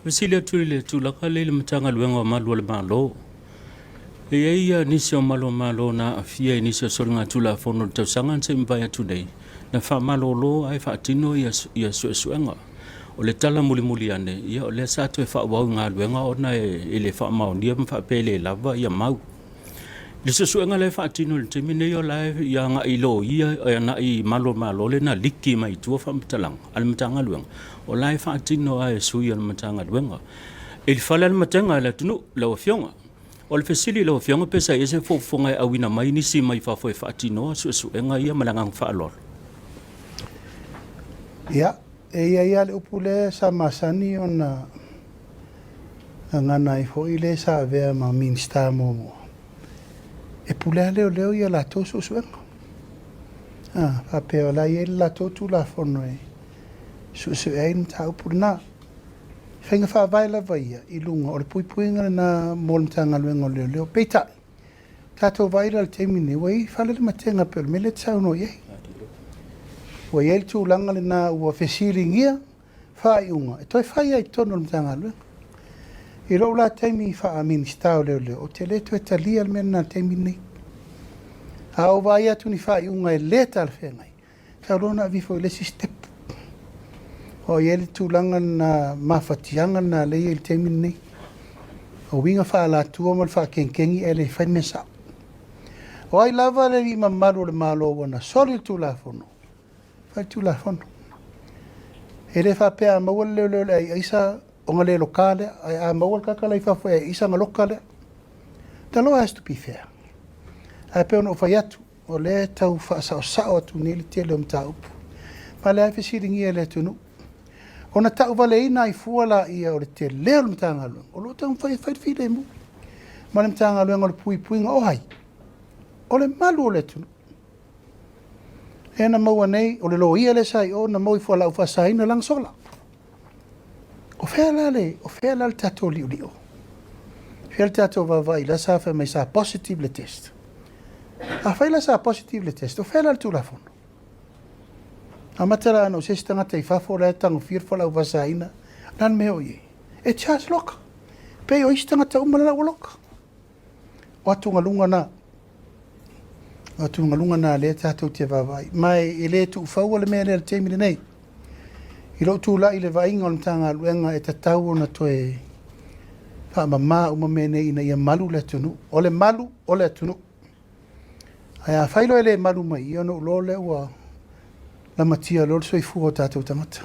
Fesili atu i le tulaga lea i le Matagaluega o Malu o le Malo. E i ai ia nisi o malu o Malo na aafia i nisi o soligatulafono i le tausaga na se i mavae atu nei, na faamalolo ae faatino ia suesuega. O le tala mulimuli ane, ia o lea sa toe faaauau i galuega ona e le faamaonia ma faapea e le lava ia mau. I le suesuega la e faatino i le taimi lenei o la e agai i loia, agai i malu o le Malo lea na liki mai tua faamatalaga a le Matagaluega, o la e faatino lava e sui o le Matagaluega. I le fale lava le matega i le atunuu lau Afioga. O le fesili i lau Afioga pe sa i ai se fuafuaga e auina mai nisi mai fafo e faatinoa suesuega ia ma le agaga faaaloalo. Ia, e i ai lava le upu lea sa masani ona gagana ai foi le sa avea ma Minisita muamua, e pule lava leoleo ia latou suesuega. A, faapea o la e i ai le latou Tulafono e suesue ai le mataupu lena. Faiga faavae lava ia i luga o le puipuiga lena mo le Matagaluega o Leoleo. Peitai, tatou vaai la i le taimi lenei, ua i ai fale le matega pei o le mea lea e te saunoa i ai. Ua i ai le tulaga lena ua fesiligia faaiuga e toe fai ai i totonu o le Matagaluega. I lou la taimi faa-Minisita o Leoleo, ou te le toe talia le mea lena i le taimi lenei. A ou vaai atu i ni faaiuga e le talafeagai, tau loa ona aveifo i le isi step. O i ai le tulaga lena, mafatiaga lena lea e i ai i le taimi lenei. O uiga faaalatua ma le faakenkegi ae le fai le mea sao. O ai lava le alii mamalu o le Malo ua na soli le Tulafono, fai le Tulafono. E le faapea a maua le leoleo i le ai aisa ona le loka lea, ae a maua le tagata la i fafo e ai aisa ona loka lea. The law has to be fair. Ae pei ona ou fai atu, o lea e tau faasaosao atu nei le tele o mataupu. Ma o lea e fesiligia e le atunuu. Ona tauvaleina ai fua laia o le tele o le Matagaluega, o lo o taumafai e fai le filemu. Ma le Matagaluega o le Puipuiga o ai? O le malu o le atunuu. Lea na maua nei, o le loia lea sa i o na maua i fualaau faasaina lana sola. O fea la le, o fea la le tatou liolio? O fea le tatou vaavaai la sa fai mai sa positive le test? Afai la sa positive le test, o fea la le Tulafono? Amata la ana o se isi tagata i fafo la e tagofia le fualaau faasaina, na le mea o i ai. E charge loka. Pei o isi tagata uma la ua loka. O atugaluga na. O atugaluga na lea tatou te vaavaai. Ma e le tuufaua le mea lea i le taimi lenei. I lou tulai i le vaaiga o le Matagaluega e tatau ona toe faamama uma mea nei ina ia malu le atunuu. O le malu o le atunuu. Ae afai loa e le malu mai i i, ona ou iloa lea ua lamatia loa le soifua o tatou tagata.